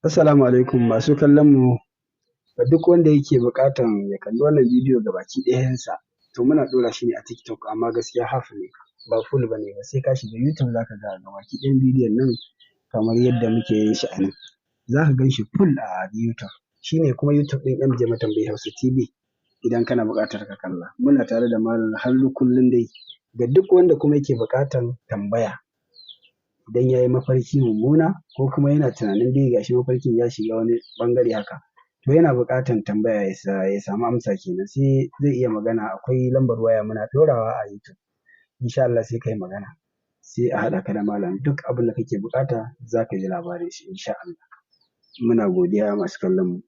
Assalamu alaikum masu kallon mu, ga duk wanda yake buƙatan ya kalli wannan bidiyo gabaki ɗayansa, to muna ɗora shi ne a TikTok, amma gaskiya half ne, ba full ba ne ba. Sai ka shiga YouTube za ka ga gabaki ɗayan bidiyon nan kamar yadda muke yin shi a nan. Za ka gan shi full a YouTube. Shi ne kuma YouTube ɗin MJ Matambayi Hausa TV idan kana buƙatar ka kalla. Muna tare da Malam har kullum dai. Ga duk wanda kuma yake buƙatan tambaya, idan ya yi mafarki mummuna ko kuma yana tunanin dai gashi mafarkin ya shiga wani ɓangare haka, to yana buƙatan tambaya ya samu amsa kenan, sai zai iya magana. Akwai lambar waya muna ɗorawa a YouTube. Insha Allah sai ka yi magana, sai a haɗa ka da malam, duk abin da kake buƙata za ka ji labarin shi insha Allah. Muna godiya masu kallon mu.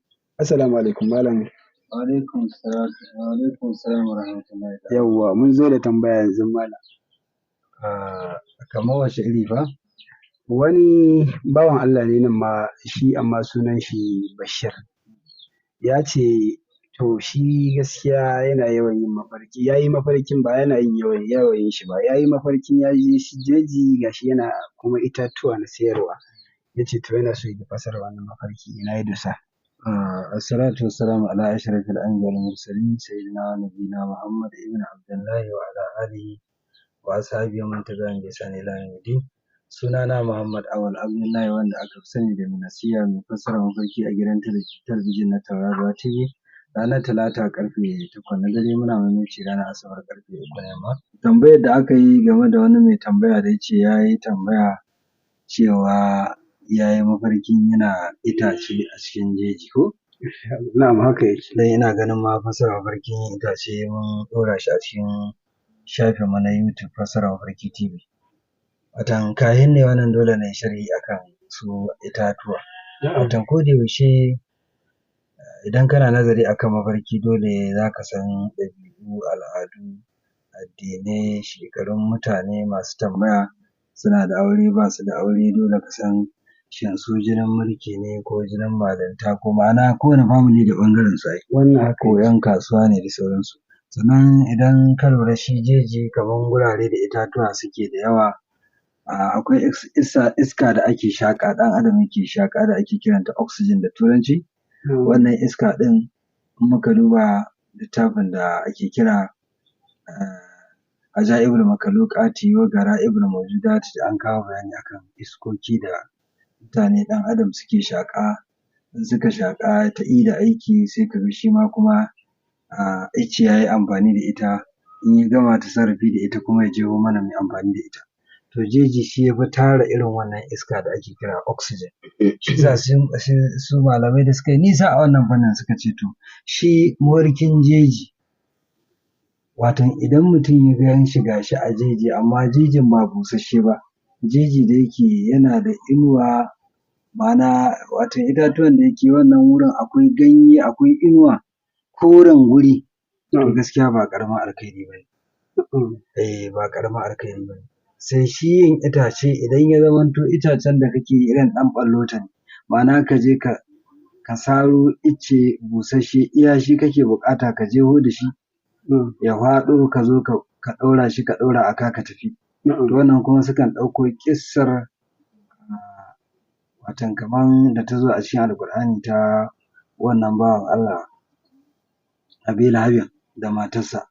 Assalamu alaikum, malam. Wa alaikum salam wa alaikum salam wa rahmatullahi ta'ala. Yawwa, mun zo da tambaya yanzu, malam. Ah, kamar wace iri fa? Wani bawan Allah ne nan ma shi, amma sunan shi Bashir. Ya ce to shi gaskiya yana yawan yin mafarki, ya yi mafarkin, ba yana yin yawan yawan yin shi ba, ya yi mafarkin ya je shi jeji, gashi yana kuma itatuwa na sayarwa. Ya ce to yana so ya ji fassarar wannan mafarki, ina ya dosa. Ah, assalatu wassalamu ala ashrafil anbiya'i wal mursalin, sayyidina wa nabiyyina Muhammad ibn Abdullahi wa ala alihi wa ashabihi wa man tabi'ahum bi ihsani ila yawmiddin. Sunana Muhammad Awal Abdullahi, wanda aka fi sani da Nasiya, mai fassara mafarki a gidan talabijin na Tauraruwa TV. Ranar Talata karfe 8 na dare, muna maimaici ranar Asabar karfe 3 na yamma. Tambayar da aka yi game da wani mai tambaya da ya ce ya yi tambaya cewa ya yi mafarkin yana itace a cikin jeji, ko? Na'am, haka yake. Dan ina ganin ma fassara mafarkin itace mun ɗora shi a cikin shafinmu na YouTube, Fassara Mafarki TV. Watan kahin ne wannan, dole na yi sharhi akan su itatuwa. Watan ko da yaushe idan kana nazari akan mafarki, dole za ka san ɗabi'u, al'adu, addinai, shekarun mutane masu tambaya, suna da aure, ba su da aure, dole ka san shin su jinin mulki ne ko jinin malinta, ko ma'ana kowane family da ɓangaren su ai. Wannan haka ko yake. 'Yan kasuwa ne da sauransu. Sannan idan ka lura, shi jeji, kamar gurare da itatuwa suke da yawa, akwai iska da ake shaƙa, ɗan adam yake shaƙa, da ake kiranta oxygen da Turanci. Wannan iska ɗin, in muka duba littafin da ake kira Ajaibul Makhluqati wa Gara'ibul Mawjudati, an kawo bayani akan iskoki da mutane, ɗan adam suke shaƙa. In suka shaƙa ta ida aiki, sai ka ga shi ma kuma icce ya yi amfani da ita, in ya gama tasarrufi da ita kuma ya jeho mana mu yi amfani da ita. To jeji shi ya fi tara irin wannan iska da ake kira oxygen. Shi yasa su malamai da suka yi nisa a wannan fannin suka ce to shi mafarkin jeji, watan idan mutum ya gan shi gashi a jeji, amma jejin ba busasshe ba, jeji da yake yana da inuwa, ma'ana watan itatuwan da yake wannan wurin akwai ganye, akwai inuwa, koren wuri, to gaskiya ba ƙaramin alkhairi ba ne. Eh, ba ƙaramin alkhairi ba ne. Sai shi yin itace, idan ya zamanto itacen da kake yi irin ɗan ɓallota ne, ma'ana ka je ka saro icce busasshe, iya shi kake buƙata, ka jeho da shi ya faɗo, ka zo ka ɗaura shi, ka ɗaura a ka tafi. To wannan kuma sukan ɗauko ƙissar watan kaman da ta zo a cikin Alƙur'ani ta wannan bawan Allah Abi Lahabin da matarsa.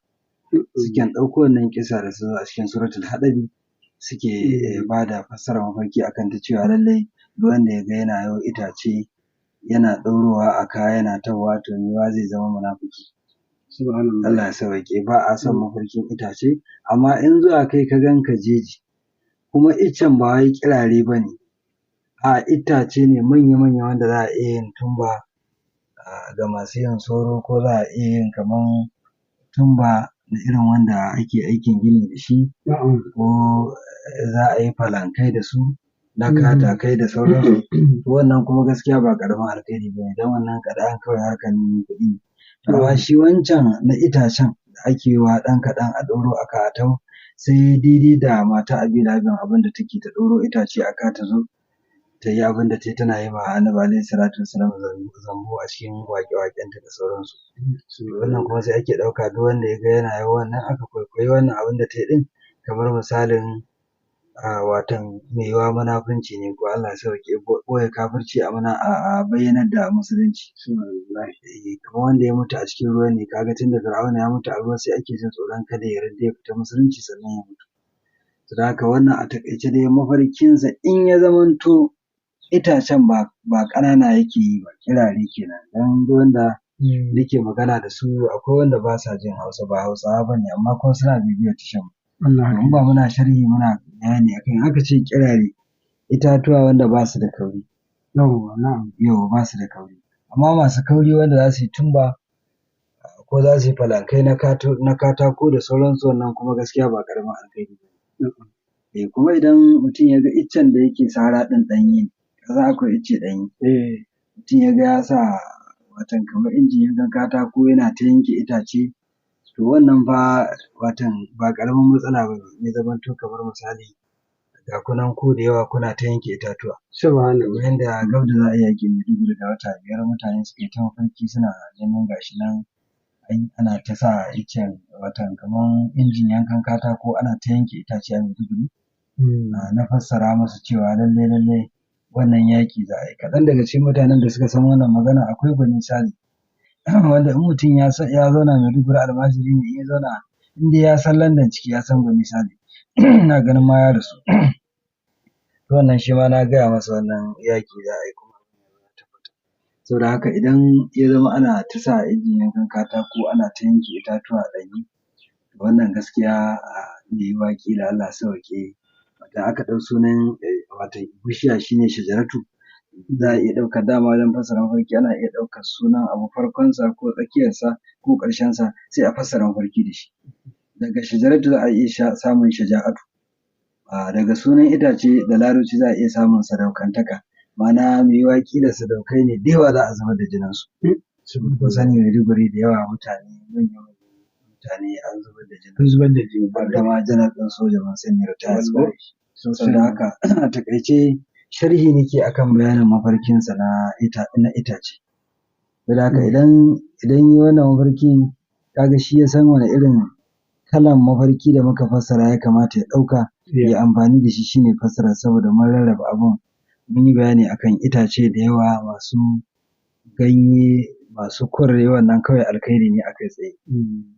Sukan ɗauko wannan ƙissa da ta zo a cikin Suratul Haɗabi, suke ba da fassarar mafarki a kanta, cewa lallai duk wanda ya ga yana yo itace yana ɗaurowa a ka yana tahowa, to yiwuwa zai zama munafuki. Allah ya sawwaƙe, ba a son mafarkin itace, amma in zuwa kai ka gan ka jeji, kuma iccen ba wai ƙirare ba ne, a'a, itace ne manya-manya wanda za a iya yin tumba ga masu yin soro, ko za a iya yin kaman tumba na irin wanda ake aikin gini da shi, ko za a yi falankai da su na katakai da sauransu. To wannan kuma gaskiya ba ƙaramin alkhairi ba ne, don wannan kaɗan kawai harkar neman kuɗi ne. Amma shi wancan na itacen da ake yi wa ɗan kaɗan a ɗauro a ka a taho, sai daidai da mata Abi Lahabin, abin da take ta ɗauro itace a ka ta zo ta yi abin da ta yi, tana yi ma Annabi alaihi salatu wassalam zambo a cikin waƙe-waƙenta da sauransu. Wannan kuma sai ake ɗauka duk wanda ya ga yana yi wannan, aka kwaikwayi wannan abin da ta yi ɗin, kamar misalin Watan mai yiwuwa munafunci ne ko Allah ya sauwaƙe ɓoye kafirci a muna a bayyanar da musulunci. Eh, kamar wanda ya mutu a cikin ruwa ne, ka ga tunda Fir'auna ya mutu a ruwa sai ake jin tsoron kada ya yarda ya fita musulunci sannan ya mutu. Don haka wannan a taƙaice dai mafarkinsa in ya zamanto itacen ba ƙanana yake yi ba, kirare kenan. Don duk wanda nake magana da su akwai wanda ba sa jin Hausa, ba Hausawa ba ne amma kuma suna bibiyar tashar mu. In ba muna sharhi muna bayani akan aka ce kirare itatuwa wanda ba su da kauri. Yawwa, na'am. Yawwa, ba su da kauri. Amma masu kauri wanda za su yi tumba ko za su yi falankai na katako da sauransu, wannan kuma gaskiya ba ƙaramin alkhairi ba ne. Eh, kuma idan mutum ya ga iccen da yake sara ɗin ɗanye ne, ka san akwai icce ɗanye. Mutum ya ga ya sa watan kamar injin yankan katako yana ta yanke itace, to wannan fa watan ba ƙaramin matsala ba ne. Ya zamanto kamar misali ga ku nan ku da yawa kuna ta yanke itatuwa. Subhanallah. Kamar yadda gab da za a yi yaƙin Maiduguri da wata 5 mutane suka yi ta mafarki suna ganin gashi nan ana ta sa iccen watan kamar injin yankan katako ana ta yanke itace a Maiduguri. Na fassara musu cewa lallai lallai wannan yaƙi za a yi. Kaɗan daga cikin mutanen da suka san wannan magana akwai Gwani Sale wanda in mutum ya zauna Maiduguri almajiri ne, in ya zauna in dai ya san London ciki ya san Gwani Sale. Ina ganin ma ya rasu. Wannan shi ma na gaya masa wannan yaƙi za a yi kuma ya tabbata. Saboda haka idan ya zama ana ta sa injin yankan katako ana ta yanke itatuwa ɗanyu, wannan gaskiya mai yiwuwa ƙila Allah ya sauwaƙe. Da aka ɗau sunan wato bishiya shine shajaratu, za a iya ɗaukar dama wajen fassara mafarki ana iya ɗaukar sunan abu farkonsa ko tsakiyarsa ko ƙarshensa sai a fassara mafarki da shi. Daga shajaratu za a iya samun shaja'atu. Daga sunan itace da larabci za a iya samun sadaukantaka, ma'ana mai yiwuwa ƙila sadaukai ne da yawa za a zubar da jininsu. Kun sani Maiduguri da yawa mutane manyan mutane an zubar da jini. An zubar da jini. Har da ma janar ɗin soja ban sani ritaya ko. Saboda haka a taƙaice sharhi nake akan bayanin mafarkinsa na itace. Saboda haka idan yi wannan mafarkin kaga shi ya san wani irin kalan mafarki da muka fassara ya kamata ya ɗauka ya amfani da shi, shine fassara saboda mun rarraba abun. Mun yi bayani akan itace da yawa masu ganye masu kore, wannan kawai alkhairi ne a kai tsaye.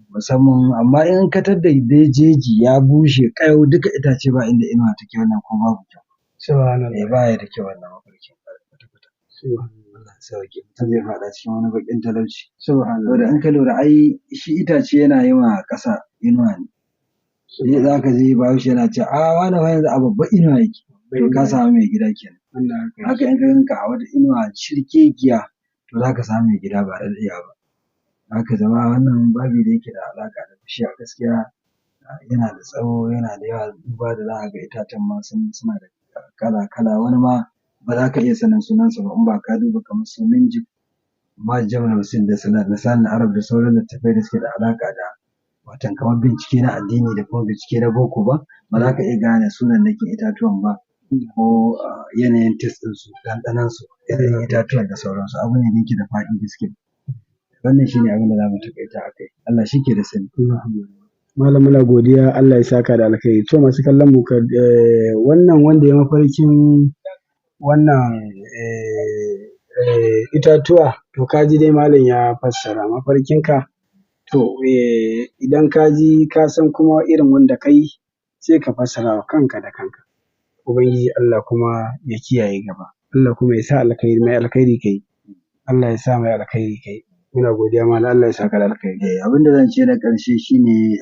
Musamman amma in ka tadda dai jeji ya bushe ƙayau duka itace ba inda inuwa take, wannan kuma babu kyau. Subhanallah. Eh, baya da kyau wannan mafarkin kwata-kwata. Subhanallah. Allah ya sauke. Mutum zai faɗa cikin wani baƙin talauci. Subhanallah. Saboda in ka lura ai shi itace yana yi wa ƙasa inuwa ne. Sai za ka ji Bahaushe yana cewa a wane fa yanzu a babban inuwa yake. To ka samu mai gida kenan. Haka in ka ganka a wata inuwa shirkekiya to za ka samu mai gida ba da daɗewa ba. Haka jama'a wannan babi da yake da alaƙa da bishiya gaskiya yana da tsawo, yana da yawa, duba da za a ga itacen ma suna da kala-kala, wani ma ba za ka iya sanin sunansa ba in ba ka duba kamar su Minjib, Ma'jamul Wasit da Lisanul Arab da sauran littattafai da suke da alaƙa da watan kamar bincike na addini da kuma bincike na boko ba, ba za ka iya gane sunannakin itatuwan ba ko yanayin taste ɗinsu, ɗanɗanonsu, yanayin itatuwan da sauransu. Abu ne da yake da faɗi gaskiya. Wannan shi ne abin da za mu taƙaita a kai. Allah shi ke da sani. Malam muna godiya, Allah ya saka da alkhairi. To masu kallon mu wannan wanda ya mafarkin wannan itatuwa, to ka ji dai malam ya fassara mafarkinka. To idan ka ji ka san kuma irin wanda ka yi sai ka fassara wa kanka da kanka. Ubangiji Allah kuma ya kiyaye gaba. Allah kuma ya sa alkhairi, mai alkhairi kai. Allah ya sa mai alkhairi kai. Muna godiya malam, Allah ya saka da alkhairi. Abin da zan ce na ƙarshe shine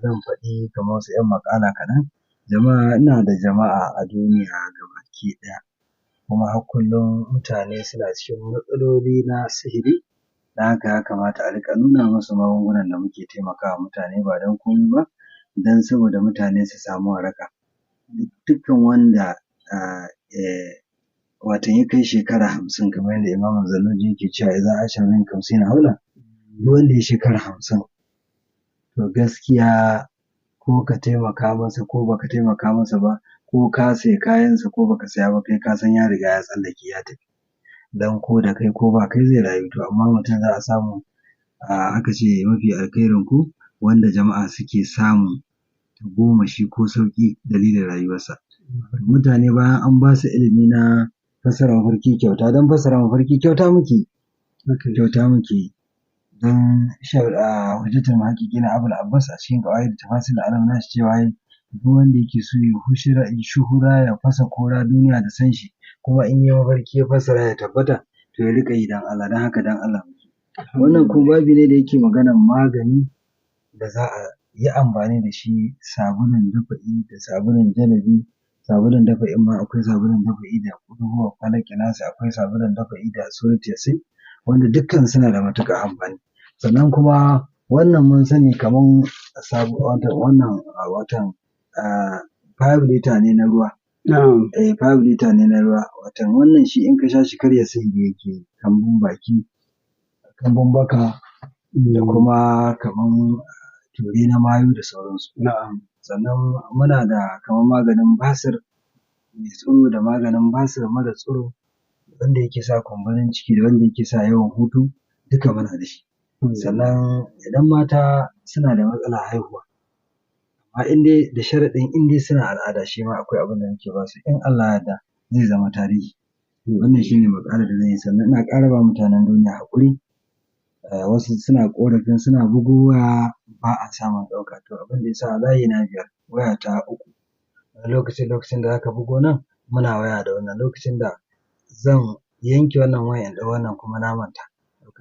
zan faɗi kamar wasu 'yan maƙala kaɗan. Jama'a, ina da jama'a a duniya gabaki ɗaya. Kuma har kullum mutane suna cikin matsaloli na sihiri. Don haka ya kamata a riƙa nuna musu magungunan da muke taimakawa mutane ba don komai ba, don saboda mutane su samu waraka. Dukkan wanda watan ya kai shekara 50 kamar yadda Imam Zannuji yake cewa idza asha min khamsina haula, duk wanda ya shekara 50 to gaskiya ko ka taimaka masa ko baka taimaka masa ba, ko ka sayi kayansa ko baka saya ba, kai ka san ya riga ya tsallake ya tafi. Dan ko da kai ko ba kai zai rayu. To amma mutum za a samu, aka ce mafi alkhairin ku wanda jama'a suke samun tagomashi ko sauƙi dalilin rayuwarsa. Mutane bayan an ba su ilimi na fassara mafarki kyauta, don fassara mafarki kyauta muke yi, kyauta muke yi. Don Hujjatul Muhaqqiqina Abul Abbas a cikin Qawaid Tafasir Alam nashi cewa yayi duk wanda yake so ya shuhura ya fasa kora duniya ta san shi, kuma in yayi mafarki ya fassara ya tabbata, to ya riƙa yi don Allah, don haka don Allah muke. Wannan kuma babi ne da yake maganar magani da za a yi amfani da shi, sabulun dafa'i da sabulun jalabi. Sabulun dafa'in ma akwai sabulun dafa'i da ƙul huwa falaki nasi, akwai sabulun dafa'i da suratu yasin, wanda dukkan suna da matuƙar amfani. Sannan kuma wannan mun sani kaman wannan watan 5 liter ne na ruwa. 5 liter ne na ruwa. Watan wannan shi in ka sha shi karya sihiri yake yi, kambun baki, kambun baka da kuma kaman ture na mayu da sauransu. Sannan muna da kaman maganin basir mai tsiro da maganin basir mara tsiro, wanda yake sa kumburin ciki da wanda yake sa yawan hutu, duka muna da shi. Sannan idan mata suna da matsalar haihuwa, amma in dai da sharaɗin in dai suna al'ada, shi ma akwai abin da muke ba su in Allah ya yarda zai zama tarihi. Wannan shi ne maƙalar da zan yi. Sannan ina ƙara ba mutanen duniya haƙuri. Wasu suna ƙorafin suna bugo waya ba a samun ɗauka. To abin da ya sa layi na 5 waya ta 3. Wani lokacin da zaka bugo nan muna waya da wannan, lokacin da zan yanke wannan wayan in ɗau wannan kuma na manta.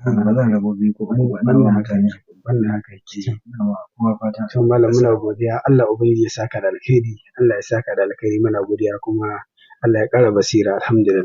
Ba zan rabo biyu ko uku ba, ina ba mutane haƙuri. Wannan haka yake. Ina ma kowa fatan To malam muna godiya, Allah Ubangiji ya saka da alkhairi, Allah ya saka da alkhairi, muna godiya kuma Allah ya ƙara basira, alhamdulillah.